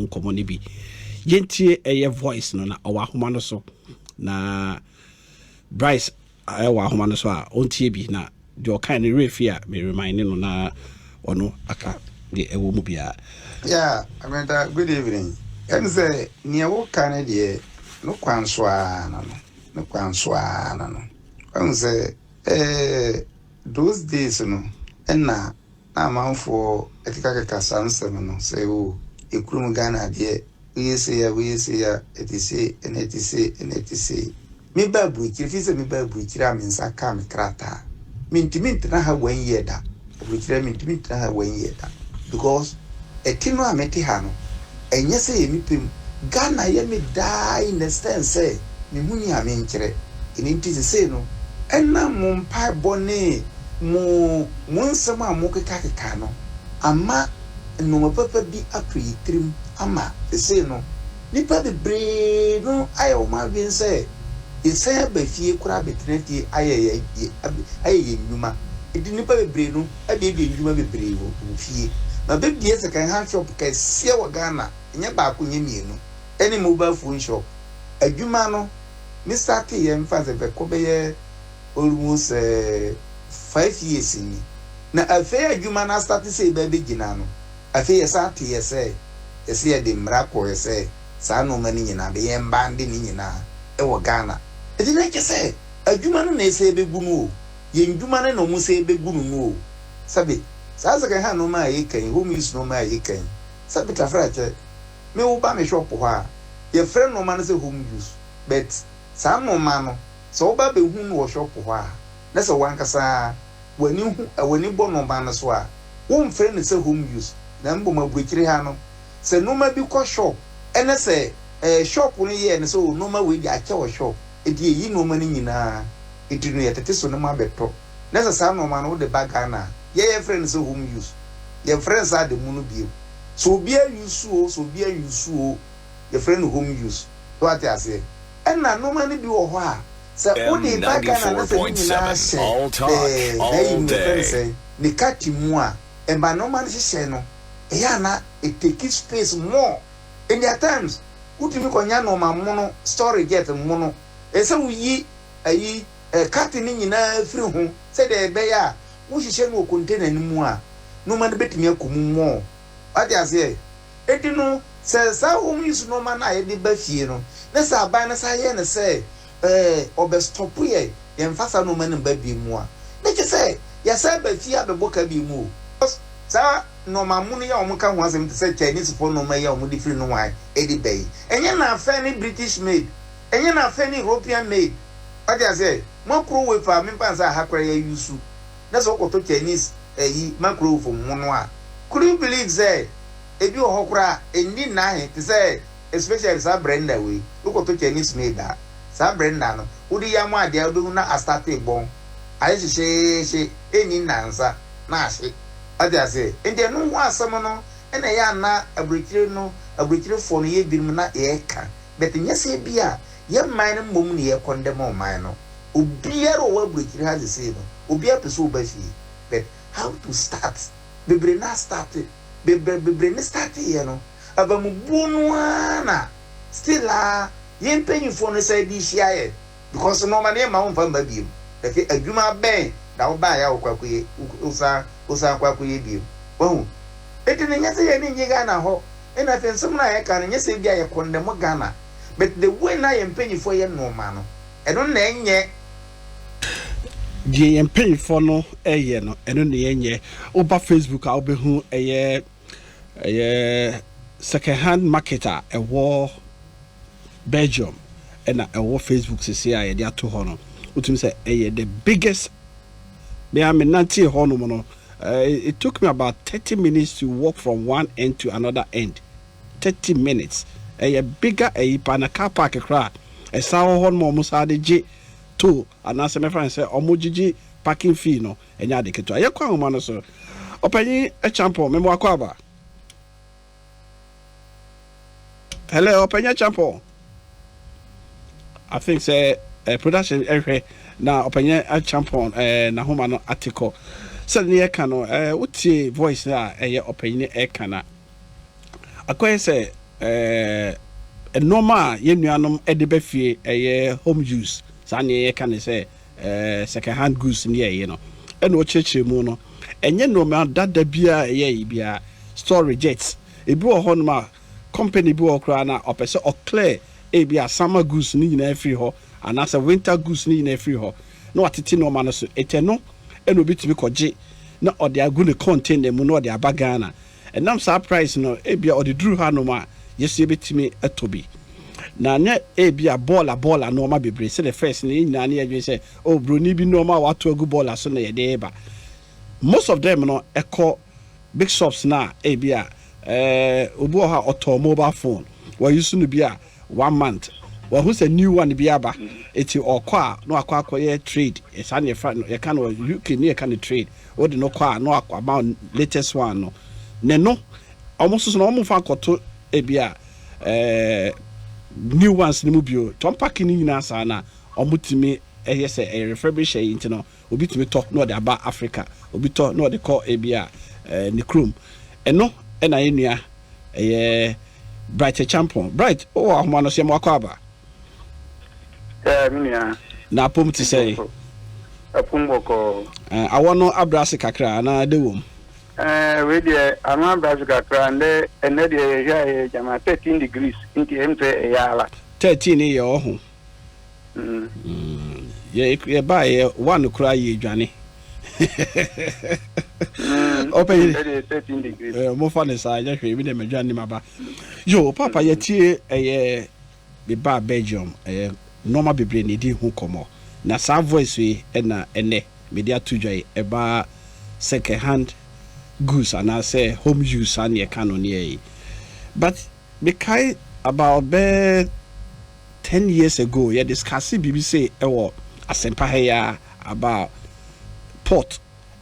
ho nkɔmmɔ no bi. Yɛntie ɛyɛ voice no na ɔwɔ ahoma no so, na Bryce ɛwɔ ahoma no so a ɔntie bi, na deɛ ɔkan no werɛ fi a, me remind no na ɔno aka deɛ ɛwɔ mu biara. Yeah, Amanda, good evening. Ɛm sɛ nea woka no deɛ, no kwan so ara no kwan so ara no. Ɛm sɛ those days no, ɛna na amanfoɔ ɛkekakeka saa nsɛm no sɛ o ekurom Ghana deɛ, woyɛ sei a, woyɛ sei a, ɛte sei, ɛna ɛte sei, ɛna ɛte sei. Meba aburokyire, fi sɛ meba aburokyire a me nsa ka me krataa, mentumi ntena ha one year da. Aburokyire mentumi ntena ha one year da because ɛte no a mete ha no, ɛnyɛ sɛ yɛ me pɛ mu. Ghana yɛ me daa in the sense sɛ mehu ni a menkyerɛ. Ɛno nti sesei no, ɛnam mo mpaebɔ ne mo nsɛm a mokekakeka no ama nnoma papa bi ato yɛ tirim ama sesei no nipa bebree no ayɛ wɔn adwene sɛ yɛsan aba fie koraa abɛtena fie ayɛ yɛn nnwuma. Nti nipa bebree no abiebie nnwuma bebree wɔ fie na bebie second hand shop kɛseɛ wɔ Ghana, nyɛ baako, nyɛ mmienu, ɛne mobile phone shop adwuma no. Me start yɛ mfa sɛ bɛkɔ bɛyɛ almost 5 years ni, na afei adwuma no astart sɛ yɛbɛ bɛgyina no, afei yɛsa ate yɛ sɛ yɛsɛ yɛde mmara kɔɛ sɛ saa nneɛma no nyinaa bɛyɛ mbande no nyinaa ɛwɔ Ghana. Ɛti na kyɛ sɛ adwuma no na ɛsɛ yɛbɛgu no o, yɛn dwuma no na ɔmo sɛ yɛbɛgu no o. Sɛbi saa second hand nneɛma a yɛka yi, home use nneɛma a yɛka yi, sɛbi tafra kyɛ me wo ba me shop hɔ a, yɛfrɛ nneɛma no sɛ home use, but saa nneɛma no sɛ woba bɛhu no wɔ shop hɔ a, na sɛ wankasa w'ani hu, w'ani bɔ nneɛma no so a, womfrɛ no sɛ home use. Na mbom aburokyire ha no, sɛ nneɛma bi kɔ shop ɛne sɛ shop no yɛ no sɛ o nneɛma wei de akyɛ wɔ shop, eti eyi nneɛma no nyinaa eti no yɛtete so no mu abɛtɔ, na sɛ saa nneɛma no wode ba Ghana a, yɛyɛ frɛ no sɛ home use, yɛmfrɛ no sɛ ade mu no bio. So obi use o, so obi use o, yɛfrɛ no home use. So ate aseɛ? Ɛna nneɛma no bi wɔ hɔ a sɛ wode ba Ghana na sɛ ne nyinaa hyɛ n'ayi mu, yɛfrɛ no sɛ ne kati mu a, ɛma nneɛma no hyehyɛ no ɛyɛ ana it take space more. In their times wotumi kɔnya nneɛma mono storage jet mono, ɛsɛ woyi ayi kati no nyinaa firi ho sɛdeɛ ɛbɛyɛ a wohyehyɛ no wɔ container no mu a, nneɛma no bɛtumi akɔ mu more. Wate aseɛ? Eti no sɛ saa home use nneɛma no a yɛde ba fie no, ne sɛ aban no sa yɛ no sɛ ɔbɛ stop yɛ yɛmfa saa nneɛma no mba bie mu a, ne kyɛ sɛ yɛsɛ ba fie abɛbɔ ka bie mu o. Saa nneɛma mu no yɛ a wɔn ka ho asɛm te sɛ Chinese fo nneɛma yi a wɔn de firi no wɔn de ba yi, ɛnyɛ na afɛn ne British made, ɛnyɛ na afɛn ne European made. Wate aseɛ? Microwave a mempa nsa aha koraa yɛ use na sɛ wokɔtɔ Chinese ɛyi microwave mu no a, could you believe sɛ ebi wɔ hɔ koraa ɛnni nnahe te sɛ, especially saa blender wei, wokɔtɔ Chinese made a, saa blender no wode yam adeɛ a wobɛhu na astart bɔn ayɛ hyehyeehye, ɛnni nnansa na ahye. Wate aseɛ? Nti ɛno ho asɛm no ɛna ɛyɛ ana aburokyire no, aburokyirefoɔ no yɛ binom na yɛreka, but nyɛ sɛ bi a yɛ man no mmom ne yɛ condemn ɔman no. Obiara a ɔwɔ aburokyire ha sesei no, obiara pɛ sɛ ɔba fie, but how to start? Bebree na start bebree, bebree ne start yɛ no abamubuo no ara na still a yɛn mpanyinfoɔ no sɛ de hyia yɛ because nneɛma no yɛ ma wɔn mfa mma biem. Ɛfɛ adwuma bɛn na wɔbaa yɛ a wɔkɔ akɔyɛ, wosan kɔ akɔyɛ biem? Wɔn eti ne nyɛ sɛ yɛn ni nye Ghana hɔ. Ɛna afei nsɛm no a yɛka no nyɛ sɛ bi a yɛ condemn Ghana, but the way na yɛn mpanyinfoɔ yɛ nneɛma no, ɛno na ɛnyɛ. Deɛ yɛn mpanyinfoɔ no ɛyɛ no, ɛno na yɛnyɛ. Woba Facebook a, wobɛhu ɛyɛ second hand market a ɛwɔ Belgium, ɛna ɛwɔ Facebook sisi a yɛde ato hɔ no. Wotumi sɛ ɛyɛ the biggest. Me a me nante hɔ nom no, it took me about 30 minutes to walk from one end to another end. 30 minutes. Ɛyɛ bigger ɛyi pa na car park koraa ɛsan wɔ hɔ nom a wɔn san de gye toll anaasɛ mɛfa no sɛ ɔmo gyegye parking fee no. Ɛnyɛ ade ketewa. Yɛkɔ ahoma no so. Ɔpanyin Champɔn, mɛmo akɔ aba. Hello, Ɔpanyin Champɔn. I think sɛ production ɛhwɛ na Ɔpanyin Champɔn n'ahoma no ate kɔ. Sɛde ne yɛka no, wotie voice a ɛyɛ ɔpanyin ɛka na akɔyɛ sɛ Nneɛma a yɛn nuanom de ba fie, ɛyɛ home use, saa nea yɛka ne sɛ second hand goods ne yɛyɛ no, ɛna ɔkyerɛkyerɛ mu no, ɛnyɛ nneɛma dada biara ɛyɛ yi biara store rejects. Ebi wɔ hɔnom a company bi wɔ koraa na ɔpɛ sɛ ɔclear ebi a summer goods ne nyinaa firi hɔ anaasɛ winter goods ne nyinaa firi hɔ na watete nneɛma no so. Ɛtɛ no ɛna obi tumi kɔgye na ɔde agu ne container mu na ɔde aba Ghana. Ɛnam saa price no, ebi a ɔde duru hanom a, yɛso yɛbɛtumi ɛtɔ bi na nyɛ ebi a bɔɔla bɔɔla nneɛma bebree. Sɛdeɛ first no, yɛn nyinaa ne yɛdwene sɛ, oh, broni bi nneɛma a wato agu bɔɔla so na yɛde ba. Most of them no ɛkɔ big shops na ebi a obi wɔ hɔ a ɔtɔ mobile phone, wɔyi so no bi a one month, wɔho sɛ new one bi aba, eti ɔkɔ a na wakɔ akɔyɛ trade. Saa ne yɛfa no, yɛka no wɔ UK ne yɛka no trade. Wode no kɔ a na wakɔ ama latest one no ne no. Ɔmo nso so na ɔmo fa akɔto ebi a new ones ne mu bio tɔn pack ne nyinaa saa na ɔmo tumi ɛyɛ sɛ ɛyɛ refurbish ɛyi. Nti no obi tumi tɔ na ɔde aba Africa, obi tɔ na ɔde kɔ ebi a ne kurom. Ɛno ɛna yɛ nua ɛyɛ Bright Champon. Bright, wowɔ ahoma no so, yɛ mo akɔ aba. Ɛɛ, me nua. Na apom te sɛ? Apom bɔkɔɔ. Awɔ no abrɛ ase kakra anaa de wɔ mu? Wei deɛ, ano abrɛ ase kakra. Ndɛ ɛnɛ deɛ, yɛhwɛ a yɛ gyama 13 degrees, nti ɛm sɛ ɛyɛ ala. 13 yɛ ɔho. Yɛ yɛbaa yɛ one koraa yɛ edwane. Ɔpɛ. Ndɛ deɛ 13 degrees. Mofa ne saa, nyɛ hwee. Mi deɛ madwane nim aba yo papa. Yɛtie ɛyɛ mebaa Belgium, ɛyɛ nneɛma bebree na ɛdi ho kɔmmɔ, na saa voice yi ɛna ɛnɛ mede ato dwa yi, ɛbaa second hand goods anaasɛ home use, saa ne yɛka no ne yɛyi. But mekae about bɛɛ 10 years ago, yɛ discuss biribi sɛ ɛwɔ Asɛmpa ha yi a about port,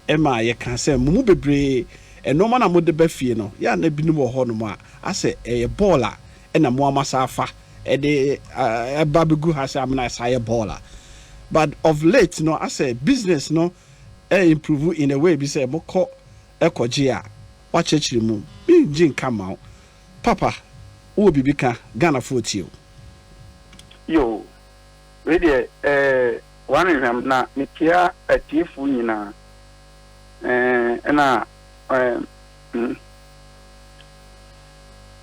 ɛma yɛka sɛ mo mu bebree ɛnɔɔma na mode ba fie no yɛ ana binom wɔ hɔnom a asɛ ɛyɛ bɔɔl a ɛna mo ama sa afa ɛde ɛba bɛgu ha sɛ amena saa yɛ bɔɔl a. But of late no, asɛ business no ɛ improve in a way bi sɛ mokɔ ɛkɔgye a wakyerɛkyerɛ mu mengye nka ma wo papa. Wowɔ biribi ka Ghanafoɔ tie o. Yo, wei deɛ wane hwɛm na metia atiefo nyinaa ɛna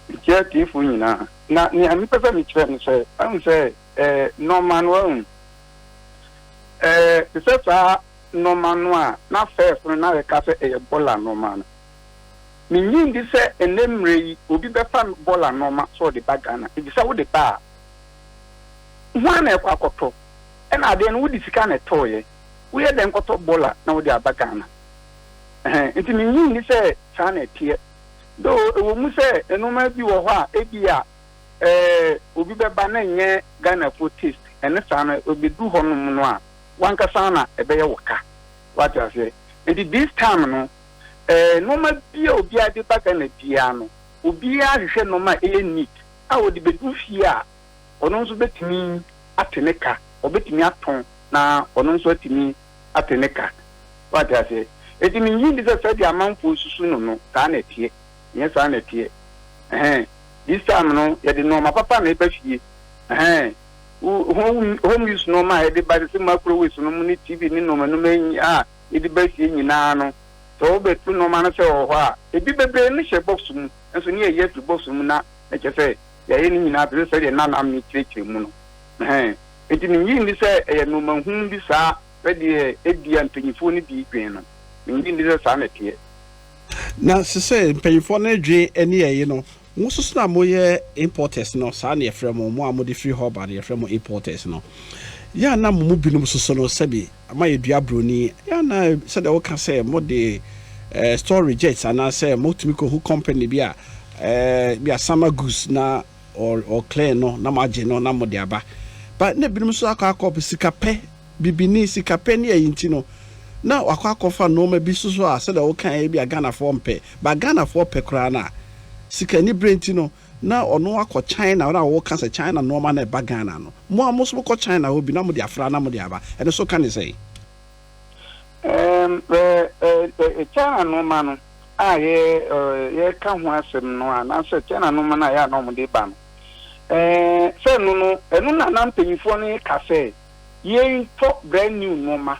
metia atiefo nyinaa, na nea mepɛ sɛ mekyerɛ no sɛ ahu sɛ nɔɔma no ahu te sɛ saa nɔɔma no a na first no na yɛka sɛ ɛyɛ bɔɔla nɔɔma no, menyi ndi sɛ ɛnɛ mmerɛ yi obi bɛfa bɔɔla nɔɔma sɛ ɔde ba Ghana, efisɛ wode ba a, ho na ɛkɔ akɔtɔ, ɛna adeɛ no wode sika na ɛtɔɔyɛ, woyɛ dɛn kɔtɔ bɔɔla na wode aba Ghana? Ɛhɛn, nti menyi ndi sɛ saa na ɛteɛ do. Ɛwɔ mu sɛ nneɛma bi wɔ hɔ a ebi a obi bɛba na nyɛ Ghanafoɔ taste, ɛne saa no obedu hɔnom no a, wankasa na ɛbɛyɛ wɔ ka, wate aseɛ? Nti this time no, nneɛma bi a obiara de ba Ghana biara no, obiara hwehwɛ nneɛma a ɛyɛ neat a wɔde bɛdu fie a ɔno nso bɛtumi ate ne ka, ɔbɛtumi atɔn na ɔno nso atumi ate ne ka, wate aseɛ? Eti mi nyi ndi sɛ sɛdeɛ amanfoɔ susu no saa na ɛteɛ. Nyɛ saa na ɛteɛ. Ɛhɛn, this time no, yɛde nneɛma papa na ɛba fie. Ɛhɛn, home use nneɛma a yɛde ba sɛ microwaves no mu ne TV ne nneɛma nneɛma yi a yɛde ba fie nyinaa no, sɛ wobɛtu nneɛma no sɛ wɔ hɔ a, ebi bebree no hyɛ box mu nso ne yɛyi afiri box mu na ɛkyɛ sɛ yɛayɛ ne nyinaa te sɛ sɛdeɛ nanam ne kyerɛkyerɛ mu no. Ɛhɛn, nti menyi ndi sɛ ɛyɛ nneɛma hunu bi saa sɛdeɛ ebia mpanyinfoɔ no bi dwen no. Menyi ndi sɛ saa na ɛteɛ. Na sɛ mpanyinfoɔ no dwen ne yɛyi no, mo nso so na moyɛ importers no, saa na yɛfrɛ mo, mo a mode firi hɔ ba no, yɛfrɛ mo importers no. Yɛ a na mo mu binom soso no, sɛbi ama yɛdua buroni, yɛ a na sɛdeɛ woka sɛ mode store rejects anaasɛ motumi kɔhu company bi a bi a summer goods na ɔ clear no na moagye no na mode aba. But na binom nso akɔ sika pɛ, bibini sika pɛ ne ɛyi nti no, na wakɔ akɔfa nneɛma bi soso a sɛdeɛ woka yɛ bi a Ghanafoɔ mpɛ, ba Ghanafoɔ pɛ koraa no a, sika ni bere nti no na ɔno akɔ China na wɔka sɛ China nneɛma na ɛba Ghana no. Mo a mo nso mokɔ China hɔ bi na mode afra na mode aba, ɛno so ka ne sɛn? China nneɛma no. a yɛ yɛreka ho asɛm no anaasɛ China nnoɔma no a ɛyɛ a na wɔde ba no, ɛɛ sɛ ɛno no, ɛno na na mpanyinfoɔ no reka sɛ yɛntɔ brand new nnoɔma,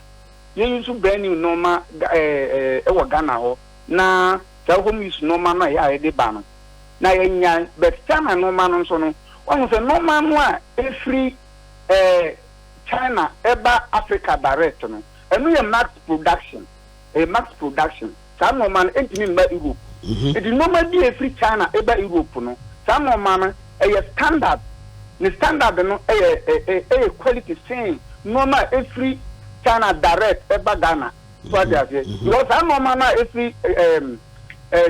yɛn use brand new nnoɔma ɛɛ ɛwɔ Ghana hɔ na saa home use nnoɔma no a ɛyɛ a yɛde ba no na yɛnyae. But China nnoɔma no nso no, wahu sɛ nnoɔma no a ɛfiri ɛɛ China ɛba Africa direct no, ɛno yɛ mass production, ɛyɛ mass production. Saa nnoɔma no ɛntumi mma Europe. Nti nnoɔma bi a ɛfiri China ɛba Europe no, saa nnoɔma no ɛyɛ standard, ne standard no ɛyɛ ɛyɛ quality sen nnoɔma a ɛfiri China direct ɛba Ghana. So ate aseɛ? Because saa nnoɔma no a ɛfiri ɛɛm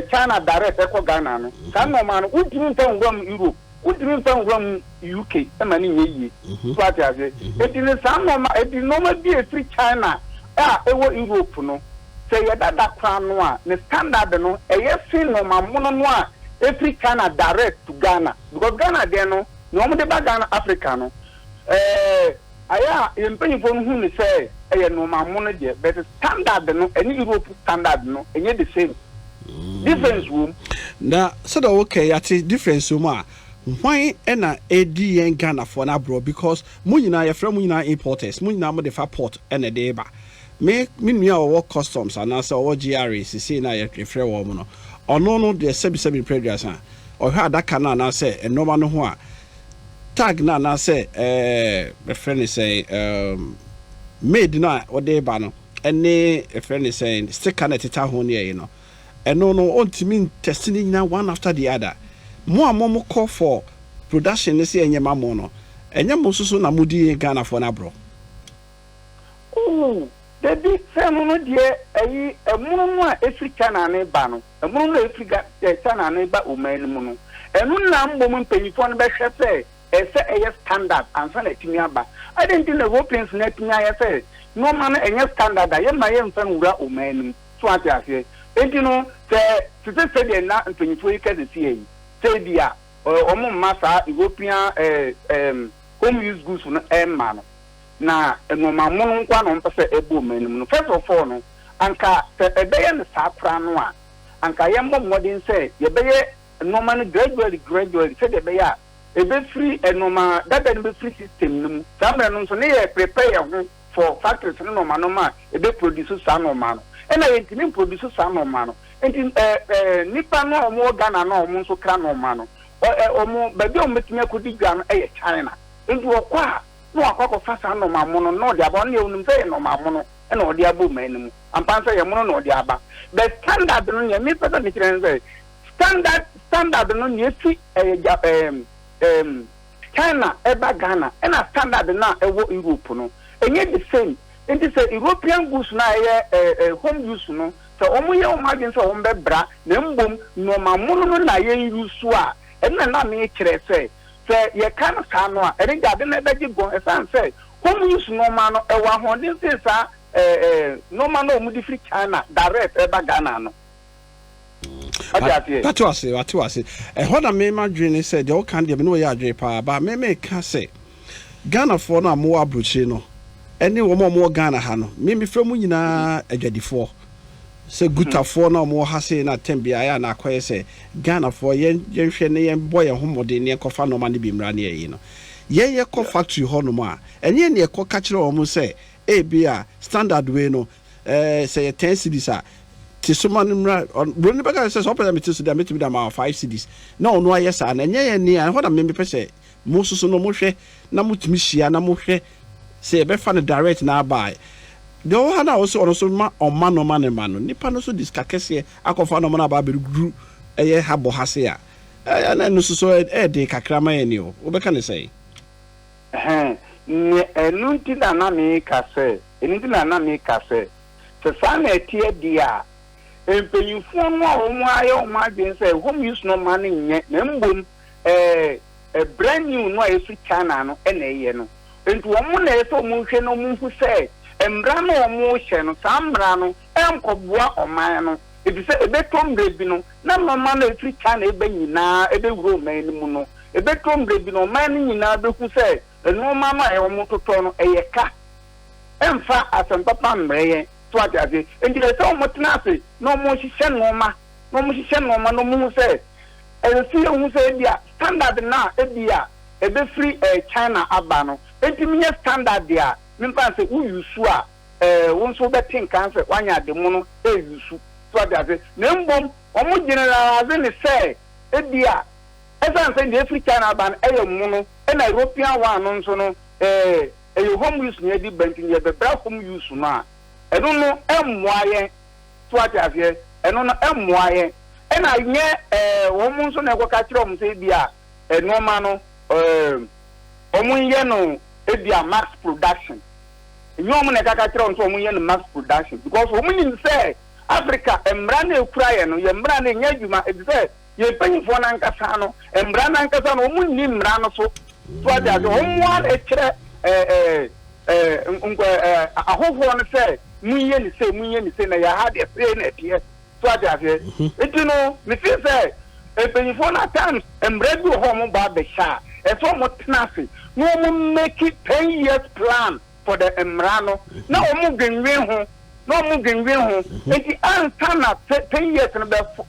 China direct ɛkɔ Ghana no, saa nnoɔma no wontumi mfa nwura mu Europe. Wontumi mfa nwura mu UK ma no nyɛ yie. So ate aseɛ? Enti no saa nnoɔma, enti nnoɔma bi a ɛfiri China a ɛwɔ Europe no, sɛ ɛyɛ dada koraa no a, ne standard no, ɛyɛ sen nnoɔma mono no a ɛfiri China direct to Ghana. Because Ghana deɛ no, nea wɔde ba Ghana, Africa no, ɛɛ, ayɛ a yɛn mpanyinfoɔ no hu no sɛ ɛyɛ nnoɔma mono deɛ, but standard no, ɛne Europe standard no, ɛnyɛ the same. Difference wom. Na sɛdeɛ woka yi yɛate difference wom a, hwan na ɛredi yɛn Ghanafoɔ no aborɔ because mo nyinaa yɛfrɛ mo nyinaa importers, mo nyinaa mode fa port na ɛde reba. Me me nua a ɔwɔ customs anaasɛ ɔwɔ GRA sesei no a yɛfrɛ wɔn no, ɔno no deɛ sɛbisɛbi mprɛ aduasa ɔhwɛ adaka no anaasɛ nnoɔma no ho a, tag no anaasɛ ɛɛ bɛfrɛ no sɛn ɛɛm made no a wode reba no, ne yɛfrɛ no sɛn sticker na ɛteta ho ne ɛyi no ɛno no ɔntumi ntɛste ne nyinaa one after the other mo a mo mo kɔ for production ne sɛ ɛnyɛ ma mo no ɛnyɛ mo nso so na mo di yɛn Ghanafoɔ no aborɔ. Ooh dabi sɛ ɛno no deɛ ɛyi ɛmono no a ɛfiri China no ba no ɛmono no a ɛfiri Ga China no ba oman no mu no ɛno na mbom mpanyinfoɔ no bɛhwɛ sɛ Ɛsɛ sɛ ɛyɛ standard ansa na atumi aba. Adɛn nti na Europeans no atumi ayɛ sɛ nnoɔma no ɛnyɛ standard a, yɛmma yɛmfa nwura ɔman no mu? So woate aseɛ? Enti no, sɛ te sɛ sɛdeɛ na mpanyinfoɔ yi ka seesei yi, sɛ ebia wɔn mma saa European home use goods no mma no, na nnoɔma mono nko ara na wɔpɛ sɛ ɛbɔ ɔman no mu no, first of all no, anka sɛ ɛbɛyɛ no saa koraa no a, anka yɛmmɔ mmɔden sɛ yɛbɛyɛ nnoɔma no gradually gradually sɛdeɛ ɛbɛyɛ a ɛbɛfiri nnoɔma dada no bɛfiri system no mu. Saa mmerɛ no nso ne yɛ prepare yɛn ho for factories ne nnoɔma nnoɔma a ɛbɛ produce saa nnoɔma no. Ɛna yɛntumi mproduce saa nnoɔma no. Nti nnipa no a wɔn wɔ Ghana no a wɔn nso kra nnoɔma no, wɔn baabi a wɔn bɛtumi akɔdi dwa no yɛ China. Nti wɔkɔ a na wakɔ akɔfa saa nnoɔma mono no na ɔde aba. Ɔno deɛ ɔnim sɛ ɛyɛ nnoɔma mono na ɔde aba ɔman no mu. Ampa ara sɛ ɛyɛ mono na ɔde aba. But standard no deɛ mepɛ sɛ mekyerɛ ne sɛ Standard standard no nea efi ɛyɛ gya ɛɛm ɛɛm China ɛba Ghana ɛna standard no a ɛwɔ Europe no ɛnyɛ the same nti sɛ European goods no a ɛyɛ ɛɛ ɛɛ home use no sɛ wɔn yɛ wɔn adwene sɛ wɔn bɛ bra na mbom nnoɔma mono no na yɛn use a ɛno na na me kyerɛ sɛ sɛ yɛ ka no saa no a ɛno deɛ ade no ɛbɛgye gɔn ɛsan sɛ home use nnoɔma no ɛwɔ ahoɔden sen saa ɛɛ ɛɛ nnoɔma no a wɔn de firi China direct ɛba Ghana no. Wate aseɛ? Wate ase, wate ase. Ɛhɔ na me m'adwene ne sɛ, deɛ woka no deɛ me ne wo yɛ adwene paa, but me meka sɛ, Ghanafoɔ no a mowɔ abrokyire no, ɛne wɔn a wɔwɔ Ghana ha no, me mefrɛ mo nyinaa adwadifoɔ. Sɛ Gutafoɔ no a wɔwɔ ha sei no atɛm biara ɛyɛ a na akɔyɛ sɛ Ghanafoɔ yɛn yɛnhwɛ na yɛnbɔ yɛn ho mmɔden na yɛnkɔfa nnoɔma no bi mmra ne ɛyi no. Yɛn yɛkɔ factory hɔ nom a, ɛnyɛ yɛn na yɛkɔ ka kyerɛ wɔn sɛ ebia standard wei no Ɛɛ sɛ yɛ ten cedis a, te so ma no mmra. Buroni no bɛka sɛ sɛ ɔpɛ sɛ mete so deɛ a, mɛtumi de ama wo five cedis. Na ɔno ayɛ saa no, ɛnyɛ yɛn nea. Ɛhɔ na me mepɛ sɛ mo nso so no mohwɛ na motumi hyia na mohwɛ sɛ yɛbɛfa no direct na aba a. Deɛ ɔwɔ ha no a ɔse ɔno nso ma ɔmma nnoɔma no mma no, nipa no nso de sika kɛseɛ akɔfa nnoɔma no aba abɛduru ɛyɛ ha bɔ ha sei a, ɛɛ na ɛno nso so ɛyɛ den kakra ma yɛn o. Wobɛka no sɛn? Ɛhɛn, ne ɛno nti na na meka sɛ. Ɛno nti na na meka sɛ, sɛ saa na ɛteɛ deɛ a, mpanyimfoɔ no a wɔayɛ wɔn adwene sɛ home use no mma no nyɛ na mmom ɛɛ brand new no a ɛfiri China no na ɛyɛ no. Nti wɔn na ɛsɛ sɛ wɔhwɛ na wɔhu sɛ mmara no a wɔrehyɛ no, saa mmara no ɛnkɔboa ɔman no, efisɛ ɛbɛtɔ mmerɛ bi no na nnoɔma no a ɛfiri China ɛba nyinaa ɛbɛwura ɔman no mu no, ɛbɛtɔ mmerɛ bi no ɔman no nyinaa bɛhu sɛ nnoɔma no a wɔtotɔ no ɛyɛ ka. Ɛmfa asɛm papa mmrɛ yɛn. So wate aseɛ? Enti ɛsɛ sɛ wɔtena ase na wɔhyehyɛ nnoɔma. na wɔhyehyɛ nnoɔma na wɔhu sɛ ɛsɛ sɛ yɛhu sɛ ebia standard no a ebia ɛbɛfiri eh, China aba no ɛntumi nyɛ standard a memfa no sɛ wo use a eh, wo nso wobɛte nka sɛ woanyɛ ade mono ɛuse. So wate ase? Na mmom wɔn generalise ne sɛ ebia ɛsiane sɛ deɛ ɛfiri China aba no ɛyɛ mono ɛna European one no nso no eh, ɛyɛ home use na yɛde ba nti yɛbɛbra home use no a ɛno no ɛmmoa yɛn. So wate aseɛ? Ɛno no ɛmmoa yɛn. Ɛna nyɛ ɛɛ wɔn nso na ɛkɔka kyerɛ wɔn sɛ ebi a nneɛma no ɛɛ wɔn nyɛ no ebi a mass production. Nyɛ wɔn na ɛkaka kyerɛ wɔn sɛ wɔn nyɛ no mass production because wɔn nim sɛ Africa mmara no ekura yɛn no yɛn mmara no nyɛ adwuma efisɛ Yɛn mpanyinfoɔ no ankasa no, mmara no ankasa no, wɔn nni mmara no so. So ate ase, wɔn ara na ɛkyerɛ ɛɛ ɛɛ nkɔ ɛɛ ahohoɔ no sɛ munyɛ ne sei, munyɛ ne sei, na yɛ ha deɛ sei na ɛteɛ. So ate aseɛ. Nti no, me feel sɛ mpanyinfoɔ no at times mmara bi wɔ hɔ a wɔn ba abɛhyɛ a, ɛsɛ wɔn tena ase na wɔn make 10 years plan for the mmara no na wɔn dwendwen ho na wɔn dwendwen ho. Nti ansa na 10 years no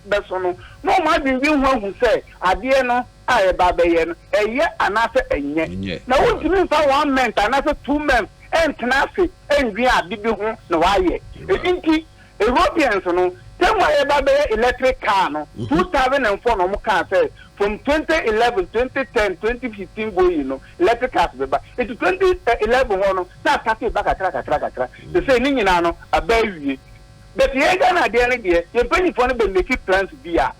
bɛso no, na wɔn adwendwen ho ahu sɛ adeɛ no a yɛba abɛyɛ no ɛyɛ anaasɛ ɛnyɛ. Na wontumi nfa one month anaasɛ 2 months ɛntena ase ɛndwen ade bi ho na wayɛ ebi. Nti Europeans no tɛmu a yɛba bɛyɛ electric car no, 2004 na wɔn kaa sɛ from 2011, 2010, 2015 going no, electric cars bɛba. Nti 2011 hɔ no na asase ba kakra kakra kakra te sɛ ne nyinaa no aba awie. But yɛn Ghana adeɛ no deɛ, yɛn mpanyinfoɔ no bɛ make plans bi a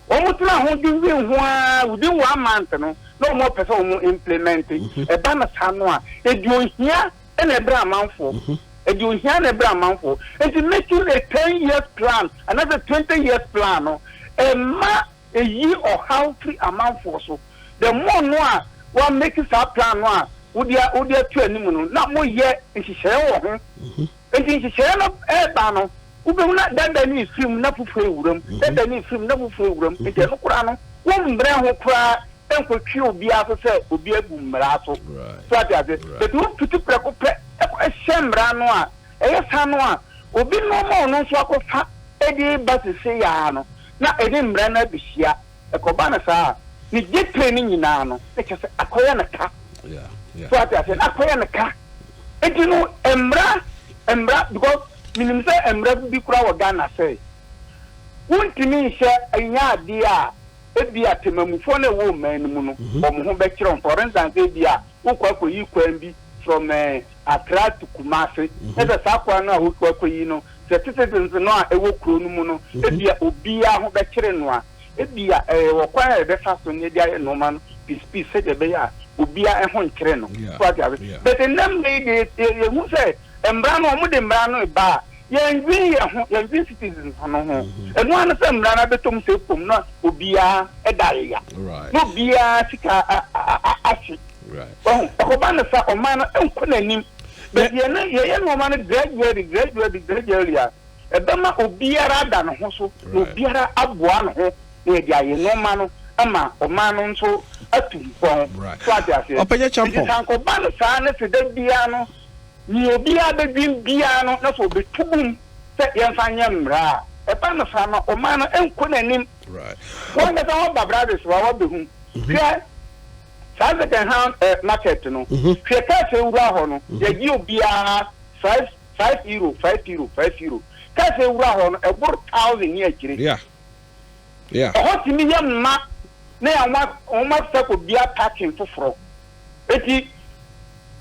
wɔn tena ho dwendwen ho ara, within one month no na wɔn pɛ sɛ wɔn implement. Ɛba no saa no a, edi ohia ɛna ɛbrɛ amanfoɔ, ɛdi ohia na ɛbrɛ amanfoɔ. Nti making a 10 years plan anaasɛ 20 years plan no ɛma eyi ɔhaw firi amanfoɔ so. The more no a wa make saa plan no a wode ato anim no na moyɛ nhyehyɛeɛ wɔ ho, nti nhyehyɛeɛ no ɛreba no, wobɛhu na dada ne efiri mu na foforɔ ewura mu, dada ne efiri mu na foforɔ ewura mu. Nti ɛno koraa no wɔmbrɛ ho koraa nkotwe obiara so sɛ obi abu mmara so. So ate ase, but wofiti prɛko pɛ ɛhyɛ mmara no a ɛyɛ saa no a, obi nneɛma ɔno nso akɔfa ɛde ba sese yaa no na ɛne mmara no abɛhyia. Ɛkɔba no saa a, ne gye tire no nyinaa no ne kyɛ sɛ akɔyɛ no ka. So ate ase, na akɔyɛ no ka. Nti no mmara because menim sɛ mmara bi kura wɔ Ghana sɛ wontumi nhyɛ nyɛ adeɛ a ebi a temamufoɔ no a ɛwɔ ɔman no mu no wɔn ho bɛkyerɛ wɔn. For instance, ebi a wokɔ akɔyi kwan bi from Accra to Kumasi na sɛ saa kwan no a wokɔ akɔyi no sɛ citizens no a ɛwɔ kuro no mu no ebi a obiara ho bɛkyerɛ no a, ebi a ɛyɛ wɔ kwan a yɛbɛfa so ne yɛde ayɛ nneɛma no peace peace sɛdeɛ ɛbɛyɛ a obiara ho nkyerɛ no. So ate ase, but nnam na yi de yɛhu sɛ mmara no, wɔn de mmara no ba a, yɛndwen yɛn ho, yɛndwen citizens no ho. Ɛno ano sɛ mmara no abɛtɔm sɛ pom na obiara ɛda yeya na obiara sika ahye ɔho. Ɛkɔba no sa ɔman no nkɔ n'anim. But yɛn yɛyɛ nneɛma no gradually, gradually, gradually a ɛbɛma obiara ada ne ho so na obiara aboa ne ho na yɛde ayɛ nneɛma no ama ɔman no nso atu mpɔn. So ate aseɛ? Ɔpɛnyɛ nti Champɔn. Sankɔba no saa ne sɛ da biara no nea obiara bɛdwen biara no na sɛ ɔbɛtu gum sɛ yɛmfa nyɛ mmara a, ɛba no saa no ɔman no nkɔ n'anim. Wɔn kasa wɔba brothers wa wabɛhu hwɛ saa second hand market no. Hwɛ cars ewura hɔ no, yɛgye obiara 5 €5, €5, €5. Cars ewura hɔ no ɛboro 1,000 ne akyire. Ɛhɔ tumi yɛ mma na yɛn wɔn asesa kɔ bia parking foforɔ. Eti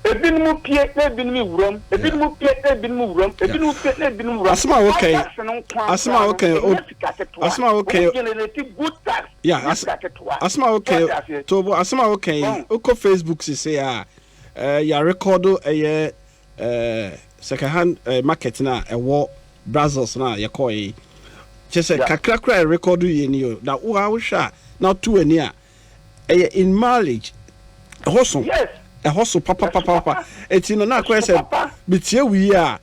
ebinom pie na ebinom wuram, ebinom pie na ebinom wuram, ebinom pie na ebinom wuram. Asɛm a woka yi, Tax no nko asɛm a woka yi, ɛnyɛ sika ketewa. Asɛm a woka yi, wɔn generate good tax. Ɛnyɛ sika ketewa. Asɛm a woka yi, Wɔte aseɛ? Tobo, asɛm a woka yi, wokɔ Facebook sese a, yɛ record ɛyɛ second hand market na ɛwɔ Brussels na yɛkɔɔ yi. Kyɛ sɛ kakra koraa yɛ record yɛ ni o, na wo a wohwɛ a na woto w'ani a, ɛyɛ in mileage. Ɛhɔ so. Ɛhɔ so papapapa. Eti no na akɔyɛ Ɛso sɛ papa. metie wo yi a,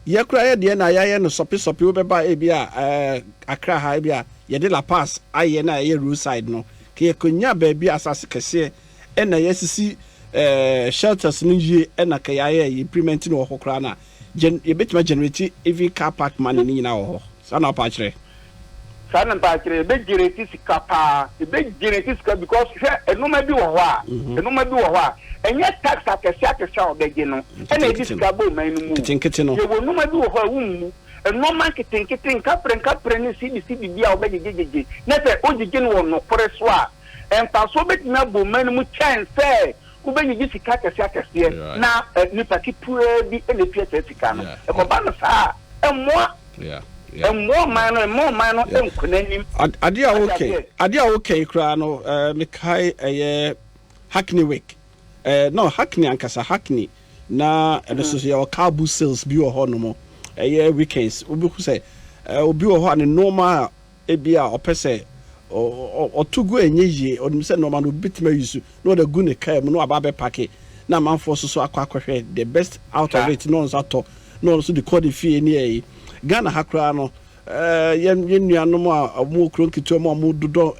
yɛ koraa yɛ deɛ na yɛayɛ no sɔpe sɔpe. Wobɛba ebi a Accra ha, ebi a yɛde Lapaz ayɛ na ɛyɛ roadside no, ka yɛkɔnya baabi a asase kɛseɛ ɛna yɛasisi shelters no yie ɛna ka yɛayɛ yɛ implement no wɔ hɔ koraa na yɛbɛtumi generate even car park money ne nyinaa wɔ hɔ. Saa na wapa akyerɛ. Saa na mpa kyerɛ, ebe generate sika paa, ebe generate sika because hwɛ, nneɛma bi wɔ hɔ a, nneɛma bi wɔ hɔ a, ɛnyɛ tax akɛse akɛse a ɔbɛgye no ɛna ɛde sika bɔ ɔman no mu. Nketenkete no. Yɛwɔ nneɛma bi wɔ hɔ a wommu nneɛma nketenkete, nkaprɛ nkaprɛ ne sidi sidi bi a wɔbɛgyegyegyegye, na sɛ wogyegye no wɔ nokore so a, mfasoɔ bɛtumi abɔ ɔman no mu kyɛn sɛ wobɛgyegye sika akɛse akɛseɛ na nipa ketewa bi na etua saa sika no. Ɛkɔba no saa a, ɛmmoa. Ɛmmoa ɔman no, ɛmma ɔman no nkɔ n'anim. Adeɛ a wokɛn, adeɛ a wokɛn koraa no, mekae ɛyɛ Hackney Wick. No, Hackney ankasa, Hackney. Na ɛno nso yɛwɔ car boot sales bi wɔ hɔ nom. Ɛyɛ weekends. Wobɛhu sɛ obi wɔ hɔ a ne nneɛma a ebi a ɔpɛ sɛ ɔto gu ɛnyɛ yie. Ɔnim sɛ nneɛma no obi bɛtumi ayi so na ɔde agu ne car mu na waba abɛpark na amanfoɔ nso so akɔ akɔhwɛ the best out of it na ɔno nso atɔ na ɔno nso de kɔ ne fie ne ɛyi. Ghana ha koraa no, yɛn nuanom a wɔwɔ kuro nketewa mu a wɔdodɔ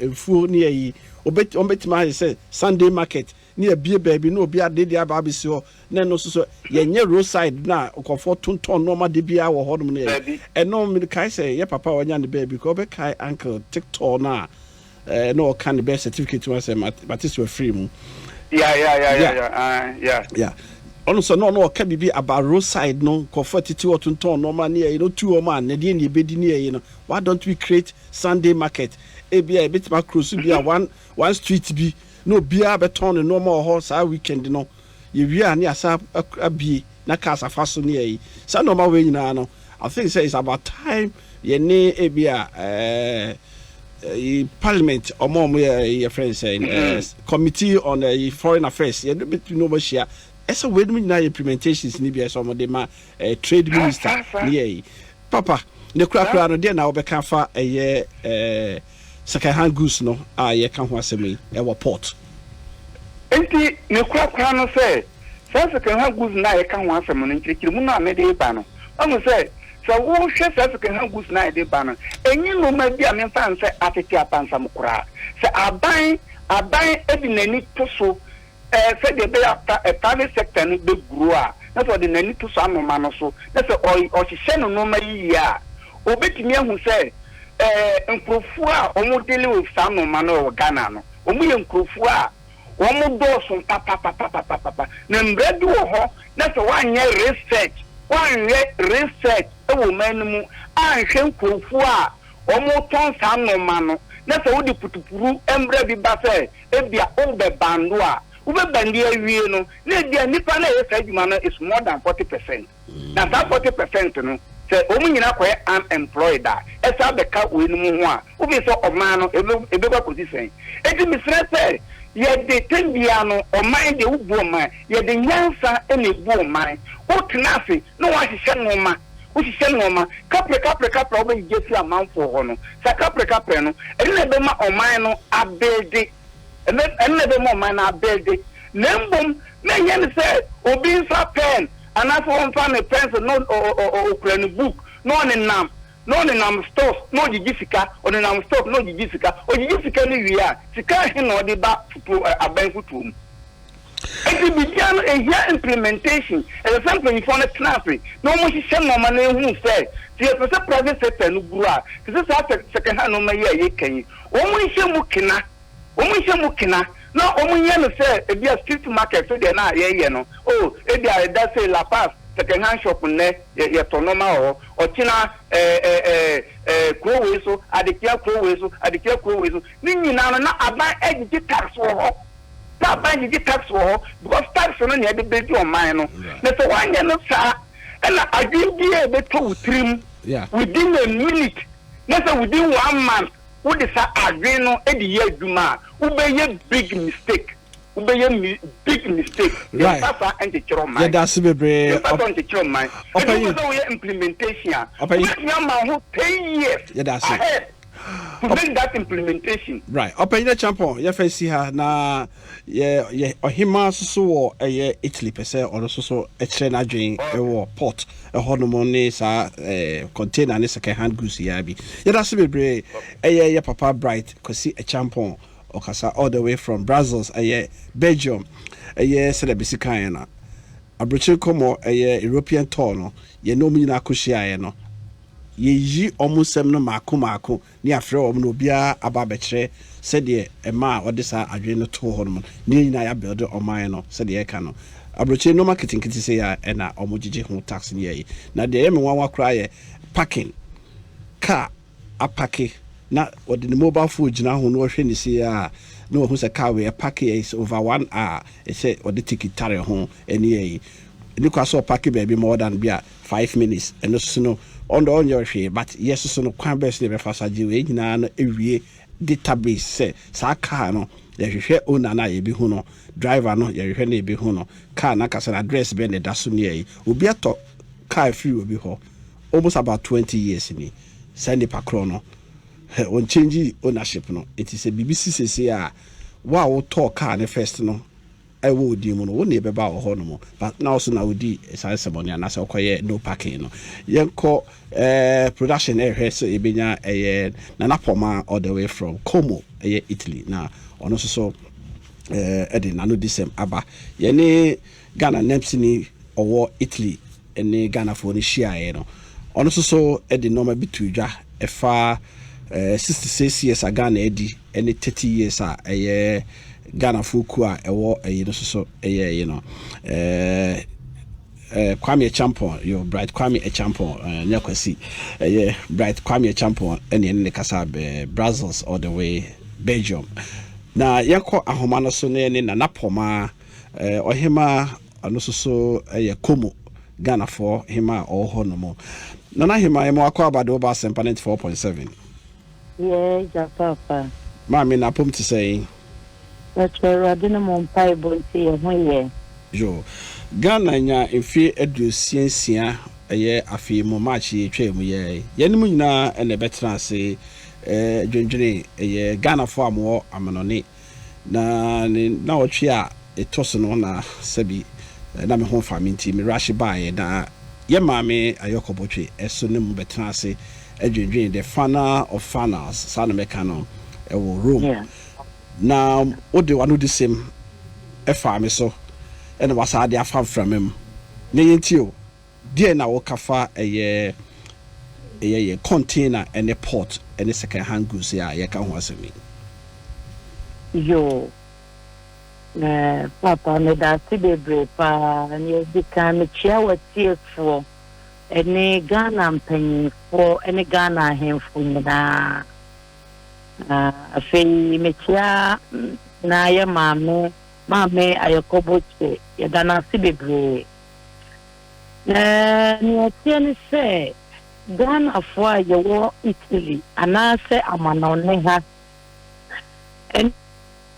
mfuo ne ɛyi, wɔbɛtumi ayɛ sɛ Sunday market ne abie baabi na obi ade de aba abɛsi hɔ, na ɛno nso so yɛnyɛ roadside na nkurɔfoɔ tontɔn nneɛma de biara wɔ hɔnom no yɛ. Ɛno mekae sɛ yɛ papa a wanya ne baabi kɔ ɔbɛkae Uncle TikTok no a na ɔka ne birth certificate mu asɛm, mate sɛ wafiri mu. Yeah. Ɔno sɛ na ɔno ɔka biribi about roadside no, nkurɔfoɔ atete hɔ tontɔn nneɛma ne ɛyi no tu wɔn a na deɛ ne yɛbɛdi ne ɛyi no, why don't we create Sunday market? Ebi a yɛbɛtumi akuro so bi a one street bi na obiara bɛtɔn ne nneɛma wɔ hɔ saa weekend no. Yɛwie a ne asa abie na cars afa so ne ɛyi saa nneɛma wei nyinaa no. I think sɛ it's about time yɛne ebi a parliament ɔmo yɛ yɛfrɛ sɛ committee on foreign affairs, yɛde bɛtumi ne ɔmo ahyia ɛsɛ wei nom nyinaa yɛ implementations ni bi ɛsɛ ɔmo de ma trade minister ne yɛ yi papa ne korakora no. Deɛ na wɔbɛka fa ɛyɛ second hand goods no a yɛka ho asɛm yi ɛwɔ port? Nti ne korakora no sɛ saa second hand goods no a yɛka ho asɛm no, nkyerɛkyerɛmu no a mede ba no, ɔhu sɛ wohwɛ saa second hand goods no a yɛde ba no, ɛnyɛ nneɛma bi a memfa n sɛ atete apansam koraa sɛ aban de n'ani to so sɛdeɛ ɛbɛyɛ a private sector no bɛgrow a, na sɛ ɔde n'ani to so anoma no so na sɛ ɔhyehyɛ no nneɛma yie a, obɛtumi ahu sɛ nkurɔfoɔ a wɔn deal with saa nneɛma no wɔ Ghana no, wɔn yɛ nkurɔfoɔ a wɔn dɔɔso papapapapapa. Na mmerɛ bi wɔ hɔ na sɛ wɔanyɛ research, wɔanyɛ research wɔ ɔman no mu anhwɛ nkurɔfoɔ a wɔn tɔn saa nneɛma no, na sɛ wode putupuru mmerɛ bi ba sɛ ebia wobɛban a wobɛban awie no, na ebia nipa no a ɛyɛ saa adwuma no is more than 40%, na saa 40% no, sɛ wɔn nyinaa kɔyɛ unemployed a, ɛsa bɛka wei no mu ho a, wofi sɛ ɔman no ebɛkɔ akɔsi sɛn? Eti mesrɛ sɛ yɛde tɛmbia no, ɔman deɛ, wobu ɔman, yɛde nyansa ɛna ebu ɔman. Wotena ase na wahyehyɛ nneɛma, wohyehyɛ nneɛma kaprɛ kaprɛ kaprɛ a wobɛgyegye fi amanfoɔ hɔ no, sa kaprɛ kaprɛ no, ɛno na ɛbɛma ɔman no abuild, ɛno na ɛbɛma ɔman no abuild. Na mbom mɛnyɛ no sɛ obi nfa pen anaasɛ wɔmfa ne pencil na ɔkura ne book na ɔnenam stores na ɔgyegye sika, ɔnenam stores na ɔgyegye sika. Ɔgyegye sika no wie a, sika ahe na ɔde ba fotuo aban fotuo mu? Nti biribiara no ehia implementation. Ɛsɛ sɛ mpanyinfoɔ no tena ase na wɔn hyehyɛ nneɛma no ehu sɛ yɛpɛ sɛ private sector no grow a, te sɛ saa second hand nneɛma yi a yɛka yi, wɔn nhyɛ mu kena, wɔn nhyɛ mu kena na wɔn nyɛ no sɛ ebi a street market so deɛ na yɛyɛ no o, ebi a ɛda sɛ Lapaz second hand shop nnɛ yɛtɔ nneɛma wɔ hɔ, ɔkyena ɛɛ ɛɛ ɛɛ kuro wei so, adekyea kuro wei so, adekyea kuro wei so, ne nyinaa no na aban ɛgyegye tax wɔ hɔ, na aban gyegye tax wɔ hɔ, because tax no na yɛde bɛdi ɔman no. Na sɛ wɔanyɛ no saa, ɛna adwene bi a ɛbɛtɔ wo tirim within a minute, na sɛ within one month wode sa adwene no de yɛ adwuma a, wobɛyɛ big mistake, wobɛyɛ big mistake. Yɛmfa saa nkyekyere ɔman. Yɛda ase bebree. Yɛmfa saa nkyekyere ɔman. Ɛdi wɔ sɛ woyɛ implementation a, wobɛtumi ama ho 10 years Yɛda ase. ahead to make that implementation. Right, Ɔpanyin Champɔn, yɛfɛ si ha na yɛ ɔhema soso wɔ ɛyɛ Italy pɛ sɛ ɔno soso ɛkyerɛ n'adwene ɛwɔ port ɛhɔnom ne saa container ne second hand goods yɛ bi. Yɛda ase bebree. Ɛyɛ yɛ papa Bright Kwasi Champɔn, ɔkasa all the way from Brussels, ɛyɛ Belgium. Ɛyɛ sɛdeɛ bɛsi kan yɛ no, aburokyire nkɔmmɔ, ɛyɛ European tour no, yɛne ɔmo nyinaa akɔhyiaeɛ no. Yɛyi wɔn nsɛm no mmaako mmaako ne yɛafrɛ wɔn na obiara aba abɛkyerɛ sɛdeɛ ɛma a ɔde saa adwene no too hɔ nom na yɛn nyinaa yɛabuilde ɔman no sɛdeɛ yɛka no. Aburokyire nnoɔma nketenkete sei a ɛna wɔgyegye ho tax ne yɛyi. Na deɛ ɛyɛ me nwanwa koraa yɛ parking, car apake na ɔde ne mobile phone gyina ho na ɔhwɛ ne sei a na wahu sɛ car wei ɛpake yɛ is over 1 hour, ɛsɛ ɔde ticket tare ho ɛne yɛyi. Ɛni kwa sɛ ɔparke baabi more than bi a 5 minutes, ɛno soso no ɔno ɔnyɛ hwee, but yɛ soso no kwan bɛɛ so na yɛbɛfa so agye wei nyinaa no ewie. Database sɛ saa car no yɛhwehwɛ owner no a yɛbɛhu no, driver no yɛhwehwɛ no yɛbɛhu no, car no ankasa no address bɛɛ na ɛda so ne yɛyi. Obi atɔ car firi obi hɔ almost about 20 years ni, saa nipa korɔ no wɔn change ownership no. Eti sɛ biribi si sese a, wo a wotɔɔ car ne first no ɛwɔ odi mu no, wo na ɛbɛba wɔ hɔ nom, but na ɔso na wodi saa nsɛmɔne anaasɛ ɔkɔyɛ no parking no. Yɛnkɔ production ɛhwɛ sɛ yɛbɛnya ɛyɛ Nana Pɔma all the way from Como, ɛyɛ Italy, na ɔno nso so ɛde n'ano di sɛm aba. Yɛne Ghana nɛmsini ɔwɔ Italy ne Ghanafoɔ no hyiaeɛ no, ɔno nso so ɛde nneɛma bi to dwa ɛfa 66 years a Ghana adi ɛne 30 years a ɛyɛ Ghanafoɔ kuo a ɛwɔ ɛyi no soso ɛyɛ ɛyi no Kwame Echampon yo, Bright Kwame Echampon, nyɛ Kwasi, ɛyɛ Bright Kwame Echampon ɛne ɛne ne kasa bɛɛ Brussels all the way Belgium. Na yɛnkɔ ahoma no so ne ne Nana Pɔma, ɔhema, ɔno nso so ɛyɛ Como Ghanafoɔ hema a ɔwɔ hɔ nom. Nana Hema, yɛma wakɔ abade woba Asɛmpa 94.7. Yɛ gya papa. Maame, napom te sɛn? Bɛtɔ Awurade no mo mpaebɔ nti yɛ ho yɛ. Yo, Ghana nya mfeɛ 66 ɛyɛ afei mu March yɛ twaa mu yɛ yɛn mu nyinaa ɛna ɛbɛtena ase dwendwene ɛyɛ Ghanafoɔ a mowɔ amanɔne na ne na ɔtwe a ɛtɔ so no na sɛbi na me ho fa me nti me rahye baeɛ na yɛ maame Ayɔkɔbɔtwe ɛso ne mu bɛtena ase adwendwene the final of finals, saa na mɛka no, ɛwɔ Rome. Na wode wano di sɛm ɛfaa me so ɛna wasa de afa mframa mu na yɛntie o, deɛ na wɔka fa ɛyɛ yɛ container ɛne port ɛne second hand goods a yɛka ho asɛm yi. Yo. Papa, meda ase bebree paa. Nea edi kan, mekyia w'atiefoɔ ɛne Ghana mpanyinfoɔ ɛne Ghana ahemfo nyinaa. Na afei mekyia na yɛ maame, Maame Ayɛkɔbɔkye, yɛda no ase bebree. Na nea ɛteɛ ne sɛ Ghanafoɔ a yɛwɔ Italy anaasɛ amanɔne ha ɛne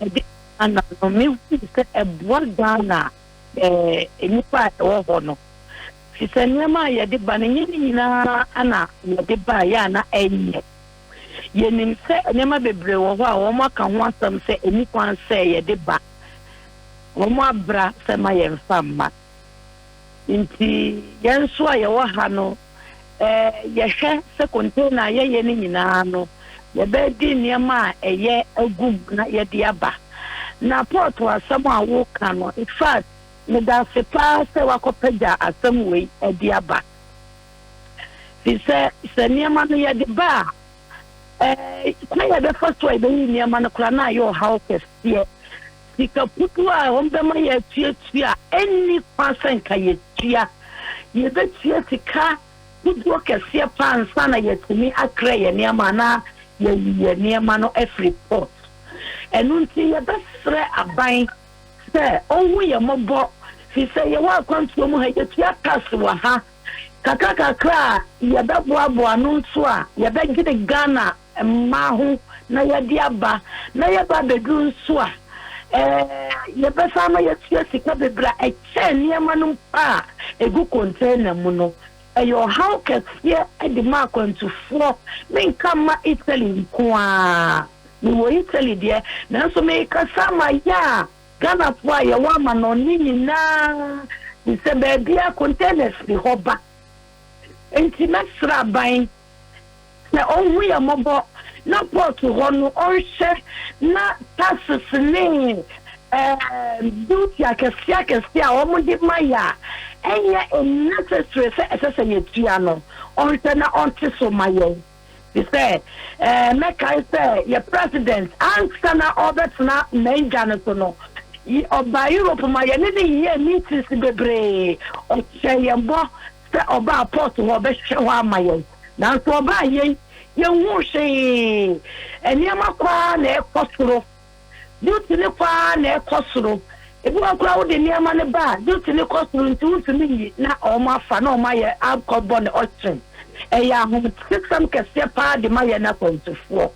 ɛde Ghana no, mehu sɛ ɛboa Ghana nnipa a ɛwɔ hɔ no, fi sɛ nneɛma a yɛde ba no nyɛ ne nyinaa ana yɛde ba a yɛ a na ɛnyɛ. Yɛnim sɛ nneɛma bebree wɔ hɔ a wɔn aka ho asɛm sɛ ɛni kwan sɛ yɛde ba, wɔn abra sɛ ma yɛmfa mma. Nti yɛn nso a yɛwɔ ha no, yɛhwɛ sɛ container a yɛyɛ no nyinaa no yɛbɛdi nneɛma a ɛyɛ agum na yɛde aba. Na port asɛm a woka no, in fact, meda ase paa sɛ wakɔpagya asɛm wei de aba, fi sɛ nneɛma no yɛde ba a, kwan yɛbɛfa so a yɛbɛyi nneɛma no koraa na ayɛ ɔhaw kɛseɛ. Sika pupu a wɔn bɛma yɛ atuatua ɛnni kwan sɛ nka yɛtua, yɛbɛtua sika pupuo kɛseɛ paa nsa na yɛtumi akra yɛ nneɛma anaa yɛyi yɛ nneɛma no afiri port. Ɛno nti yɛbɛsrɛ aban sɛ ɔnhu yɛ mmɔbɔ, fi sɛ yɛwɔ akwantuo mu ha, yɛtua tax wɔ ha kakra kakra a yɛbɛboaboa no nso a yɛbɛgyere Ghana mmaa ho na yɛde aba na yɛba abɛduru nso a yɛbɛsan ma yɛtua sika bebree a ɛkyɛn nneɛma no mpo a egu container mu no. Ɛyɛ ɔhaw kɛseɛ de ma akwantufoɔ. Menka ma Italy nko a mewɔ Italy deɛ, nanso mekasa ma yɛ a Ghanafoɔ a yɛwɔ amanɔne nyinaa, te sɛ baabi a containers fi hɔ ba. Nti mɛsrɛ aban sɛ ɔnhu yɛ mmɔbɔ na port hɔ no ɔnhwɛ na taxes ne duty akɛseɛ akɛseɛ a wɔde ma yɛ a ɛnyɛ necessary sɛ ɛsɛ sɛ yɛtua no. ɔnhwɛ na ɔnte so ma yɛn. Te sɛ, ɛɛ, mɛkae sɛ yɛ president ansa na ɔrebɛtena n'adwa no so no, ɔbaa Europe ma yɛne no yɛɛ meetings bebree. Ɔhyɛɛ yɛn bɔ sɛ ɔbaa port hɔ ɔbɛhwɛ hɔ ama yɛn. Nanso ɔbaa yei, yɛnhuu hwee. Nneɛma kɔ ara na ɛrekɔ soro. Duty no kɔ ara na ɛkɔ soro. Ebi wɔ hɔ koraa wode nneɛma no ba a, duty no kɔ soro nti wontumi nyi na wɔafa na wɔayɛ akɔbɔ no auction. Ɛyɛ ahometesɛm kɛseɛ paa de ma yɛn akwantufoɔ.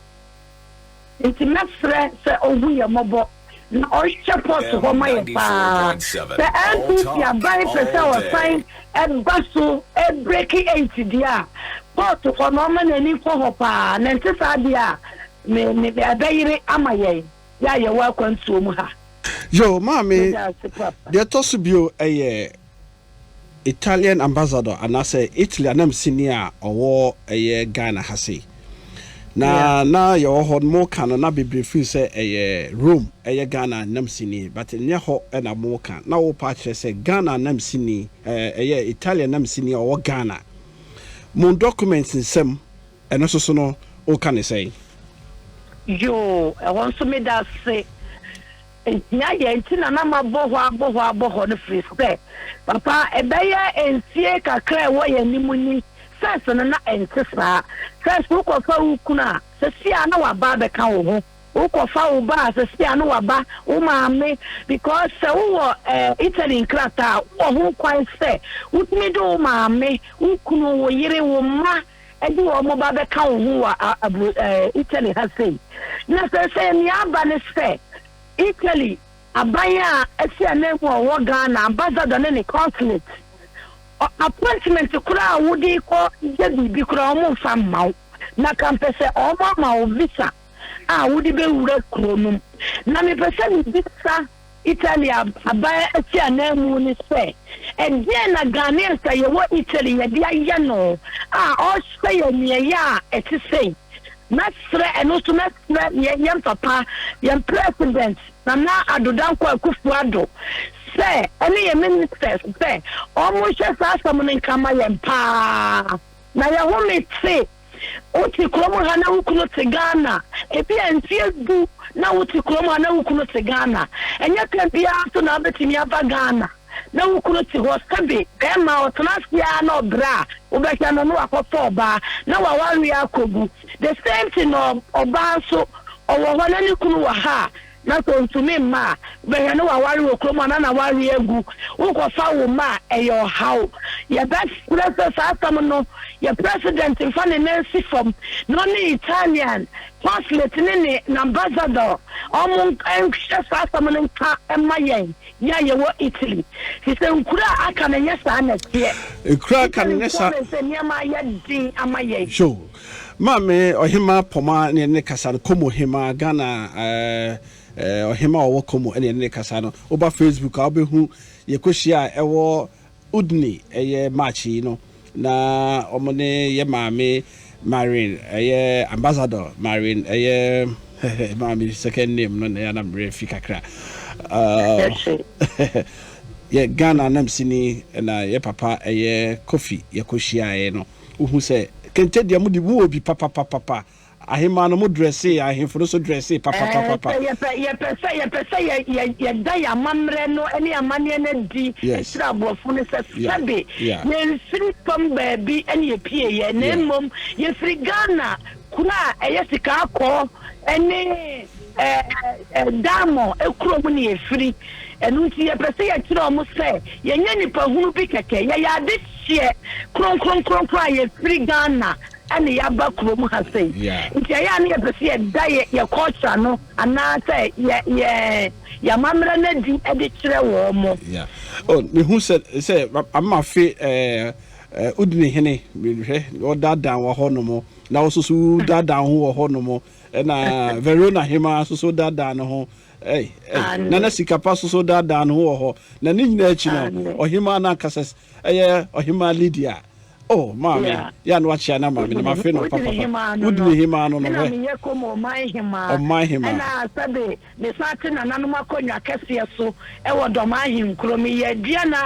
Nti mɛsrɛ sɛ ɔhu yɛn mmɔbɔ na ɔnhwɛ port hɔ ma yɛn paa. Sɛ NPP aban pɛ sɛ ɔsan ba so breaki eight deɛ a, port hɔ no ɔmma n'ani nkɔ hɔ paa. Na ɛnte saa deɛ a, Me, me, ɛbɛyere ama yɛn, yɛ a yɛwɔ akwantuo mu ha. Yo, maame, Meda ase papa. deɛ ɛtɔ so bio yɛ Italian ambassador anaasɛ Italy anamsini a ɔwɔ ɛyɛ Ghana ha sei. Na Yeah. na yɛwɔ hɔ no moka no na bebree feel sɛ ɛyɛ Rome ɛyɛ Ghana anamsini but nyɛ hɔ na moka. Na wopa akyerɛ sɛ Ghana anamsini ɛɛ ɛyɛ Italian anamsini a ɔwɔ Ghana. Mo documents nsɛm Ɛno nso so no, woka ne sɛn? Yoo, ɛhɔ nso meda ase. Ehia yɛn nti na na mabɔ hɔ abɔ hɔ abɔ hɔ no firi sɛ, papa, ɛbɛyɛ mfie kakra a ɛwɔ yɛn anim ni, first no na ɛnte saa. First wokɔfa wo kunu a, seesei a na waba abɛka wo ho. Wokɔfa wo ba a, seesei a na waba, wo maame, because sɛ wowɔ eh, Italy nkrataa a, wowɔ ho kwan sɛ wotumi de wo maame, wo kunu, wo yere, wo mma, de wɔn ba bɛka wo ho wɔ aburo ɛɛ Italy ha sei. Na seesei nea aba ne sɛ Italy aban a asi ananmu a ɔwɔ Ghana ambassador ne ne consulate appointment koraa a wode kɔ yɛ biribi koraa wɔn mfa mma wo. Na ka mpɛ sɛ wɔn ama wo visa a wode bɛwura kuro no mu. Na mepɛ sɛ mebisa Italy aban asi ananmu ne sɛ, ɛdeɛn na Ghanaians a yɛwɔ Italy yɛde ayɛ no a ɔrehyɛ yɛn aniɛyaa a ɛte sei? Mɛsrɛ, ɛno nso mɛsrɛ yɛn yɛn papa, yɛn President Nana Addo Dankwa Akufo Addo sɛ, ɛne yɛn ministers sɛ wɔnhwɛ saa asɛm no nka ma yɛn paa na yɛhome te. Wote kurom ha na wo kunu te Ghana. Ebia mfeɛ du na wote kurom ha na wo kunu te Ghana. Ɛnyɛ tɛm biara nso na wobɛtumi aba Ghana na wo kunu te hɔ. Sɛbe bɛrima ɔtena ase ara na ɔbrɛ a, wobɛhwɛ no na wakɔfa ɔbaa na wawareɛ akɔgu. The same thing na ɔbaa nso ɔwɔ hɔ na ne kunu wɔ ha a, Na sɛ ɔntumi mma a, bɛhwɛ na waware wɔ kurom anaa na waware agu. Wokɔfa wo mma a, ɛyɛ ɔhaw. Yɛbɛsrɛ sɛ saa asɛm no, yɛn President mfa ne nan nsi fam na ɔne Italian Consulate ne ne n'Ambassador wɔn nhwɛ saa asɛm no nka mma yɛn, yɛn a yɛwɔ Italy. Firi sɛ nkuro a aka no ɛnyɛ saa na ɛteɛ. Nkuro a aka no Italy nyɛ nkoa saa. na ɛsɛ nneɛma ayɛ den ama yɛn. Sure. Maame Ɔhemaa Pɔma ne yɛne no kasa no, Como Hemaa, Ghana eh, Ɔhemaa a ɔwɔ Como ne yɛne no kasa no. Woba Facebook a wobɛhu yɛkɔhyia a ɛwɔ Udine ɛyɛ March yi no, na wɔn ne yɛ maame Maureen ɛyɛ Ambassador Maureen ɛyɛ maame second name no na ɛyɛ na mmerɛ fi kakra. Uh, yɛ Ghana anamsini na yɛ papa ɛyɛ Kofi yɛkɔhyiaeɛ no. Wohu sɛ kente deɛ mode mowɔ bi papapapapa. Ahemaa no mo dressee, ahemfo no nso dressee Ɛɛ, papapapapa. sɛ yɛpɛ, yɛpɛ sɛ, yɛpɛ sɛ yɛ, yɛ, yɛda yɛn amammerɛ no ne amanneɛ no adi Yes. kyerɛ aborɔfo no sɛ Yeah. sɛbe Yeah. yɛmfiri fam baabi na yɛpieeɛ, na Yeah. mmom yɛfiri Ghana kuro a ɛyɛ sika akɔɔ ne ɛɛ, ɛɛ, diamond kurom na yɛfiri. Ɛno nti yɛpɛ sɛ yɛkyerɛ wɔn sɛ yɛnyɛ nnipa hunu bi kɛkɛ, yɛyɛ adehyeɛ kronkronkronkron a yɛfiri Ghana ɛna yɛaba kurom ha sei. Nti ɛyɛ a na yɛpɛ sɛ yɛda yɛ yɛ culture no anaasɛ yɛ yɛ yɛ amammerɛ no adi de kyerɛ wɔn mo. Yeah. Oh, mehu sɛ sɛ ama fe ɛɛ eh, Udine hene mehwɛ ɔdaadaa wɔ hɔ nom na wo nso so daadaa ho wɔ hɔ nom ɛna Verona hema nso so daadaa ne ho. Ei, ei, Nana Sikapa soso daadaa ne ho wɔ hɔ, na ne nyinaa akyi no, ɔhemaa no ankasa ɛyɛ ɔhemaa Lydia. Oh maame, Yeah. yɛ a na wakyea no ama me na mafe no Wodi ne papapa. hemaa no Wodi no. ne hemaa no no Ɛna hwɛ. meyɛ Como ɔman hemaa. Ɔman hemaa. Ɛna sɛbe mesan te nananom akonnwa kɛseɛ so wɔ Dɔm ahenkuro. Meyɛ Aduana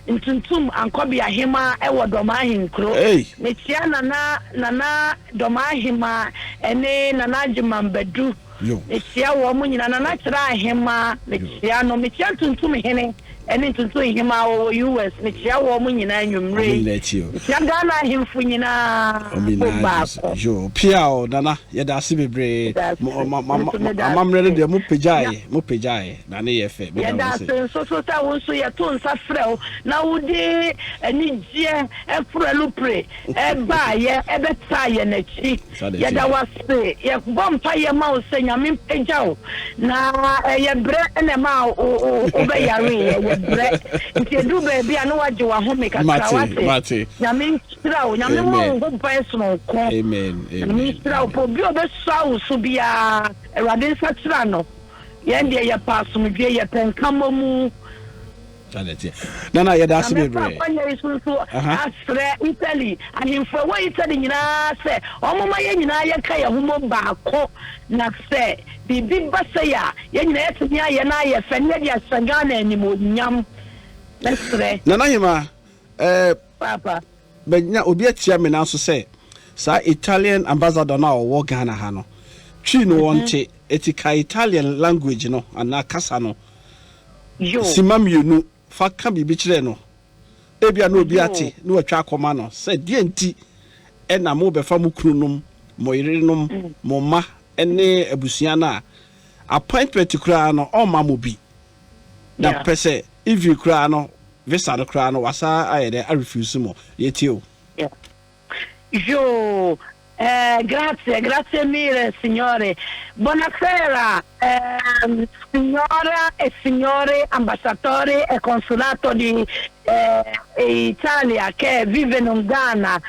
Ntuntum Ankɔbea hemaa wɔ Dɔm ahenkuro. Ei! Mekyea Nana Nana Dɔm ahemaa ɛne Nana Agyeman Badu. Yo. Mekyea wɔn nyinaa. Nana Kyerɛ ahemaa, mekyea no. Mekyea Ntuntum hene. Ɛne Ntonto Nhemaa wɔwɔ US. Mekyea wɔn nyinaa anwummerɛ Wɔn yi. nyinaa tie o. Mekyea Ghana ahemfo nyinaa Wɔn bom nyinaa gye so. baako. Yoo, pia o, Nana, yɛda ase bebree. Meda ase. Mo, ma, ma, Me nso ma, meda amammerɛ no ase. deɛ mo Na pagyaeɛ, mo pagyaeɛ, na ne yɛ fɛ. Meda yɛda mo ase ase. nso so sɛ wo nso yɛto nsa frɛ wo na wode anigyeɛ foro alupre baeɛ bɛtaa yɛn akyi. Saa na Yɛda ɛteɛ. wo ase. Yɛbɔ mpaeɛ ma wo sɛ Nyame mpagya wo. Na ɛyɛ brɛ na ɛma wobɛyareeɛ. Ɛyɛ brɛ. Nti ɛduru baabi a na woagye w'ahome kakra. Mate, Wate? mate. Nyame nhyira wo. Nyame mmɔ Amen. wo ho ban sononko. Amen, Nyame amen, nhyira wo. amen. Pɛ obi a ɔbɛsua wo so biara, Awurade nsakyera no. Yɛn deɛ yɛpɛ asomdwoeɛ, yɛpɛ nkamomu. Saa na ɛteɛ. Nana, yɛda ase Na mɛfa bebree. akwannya yi so nso Aha. asrɛ Italy ahemfo a ɛwɔ Italy nyinaa sɛ wɔmma yɛn nyinaa yɛnka yɛn ho mmom baako, na sɛ biribi ba sɛi a, yɛn nyinaa yɛatumi ayɛ na ayɛ fɛ na yɛde ahyɛ Ghana animuonyam. Mɛsrɛ. Nana Hemaa, eh, Paapa. Manya obi atia me nan so sɛ saa Italian ambassador no a ɔwɔ Ghana ha no, Twi no wɔnte, eti ka Italian language no anaa kasa no simma mmienu fa ka biribi kyerɛ no. Ebia na obi ate na watwa akɔma no sɛ deɛ nti na mobɛfa mo kununom, mo yerenom, mo mma ne abusua no a appointment koraa no ɔmma mo bi. Na pɛ sɛ even koraa no visa no koraa no wasa ayɛ dɛ a refuse mo. Yɛtie o. Yeah. Yoo eh, grazie, grazie mille signore. Buonasera eh, signora e signori ambasciatori e consulato di eh, Italia che vivono in Ghana.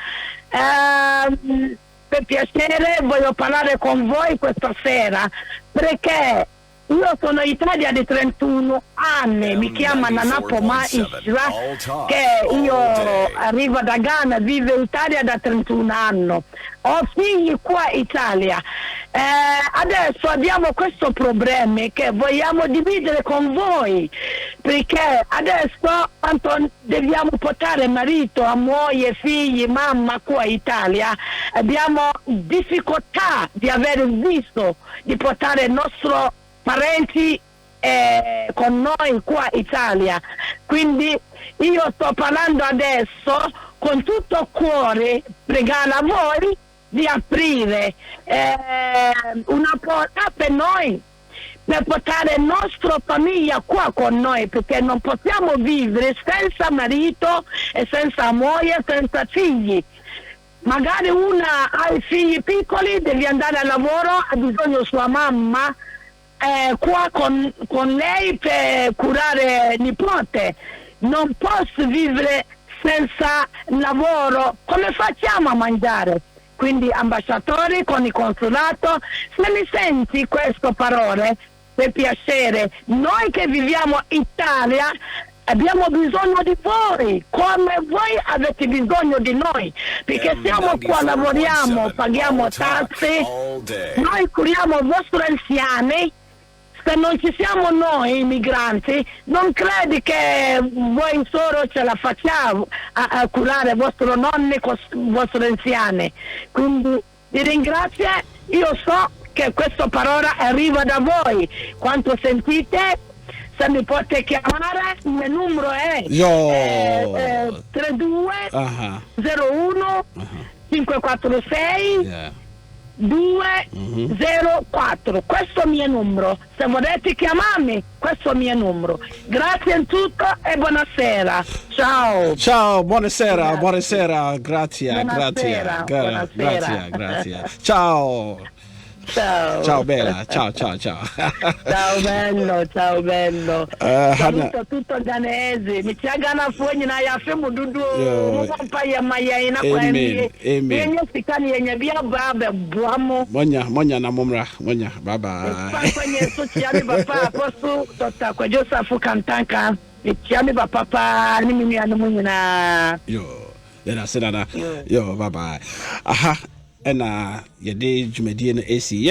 Eh, per piacere voglio parlare con voi questa sera perché io sono in Italia di 31 anni, mi chiama Nana Poma Ishra, che io arrivo da Ghana, vivo in Italia da 31 anni. Ho figli qua in Italia. Adesso abbiamo questo problema che vogliamo dividere con voi, perché adesso quanto dobbiamo portare marito, moglie, figli, mamma qua in Italia, abbiamo difficoltà di avere il visto, di portare i nostri parenti con noi qua in Italia. Quindi io sto parlando adesso con tutto cuore, pregare a voi di aprire una porta per noi, per portare la nostra famiglia qua con noi, perché non possiamo vivere senza marito e senza moglie, senza figli. Magari una ha i figli piccoli, deve andare al lavoro, ha bisogno sua mamma qua con lei per curare nipote. Non posso vivere senza lavoro, come facciamo a mangiare? Quindi ambasciatori con il consolato, se mi senti queste parole, per piacere, noi che viviamo in Italia abbiamo bisogno di voi, come voi avete bisogno di noi, perché siamo qua, lavoriamo, paghiamo tasse, noi curiamo i vostri anziani. Se non ci siamo noi migranti, non credi che voi solo ce la facciamo a curare i vostri nonni, i vostri anziani. Quindi vi ringrazio, io so che questa parola arriva da voi. Quanto sentite, se mi potete chiamare, il mio numero è 32 01 546 204. Questo è il mio numero. Se volete chiamarmi, questo è il mio numero. Grazie in tutto e buonasera. Ciao. Ciao, buonasera, grazie. Buonasera, grazie, buonasera, grazie, buonasera. Grazie, grazie. Ciao. Ciao. Ciao bella, ciao ciao ciao. Ciao bello, ciao bello. Saluto tutto Ghanese. Mi tia Ghana fo nyina ya fe mu dudu. Mo pa ye ma ye na kwa Amen. Amen. Yenye sika ne yenye bi aba be boa mo. Monya, monya na momra, monya. Bye bye. Papa nye so tia mi papa Apostle Dr. Kwadwo Safo Kantanka. Mi tia mi papa pa ne mi nuanom nyinaa. Yo. Yɛda se, Nana. Yo, bye bye. Aha ɛna yɛde dwumadie no ɛsi.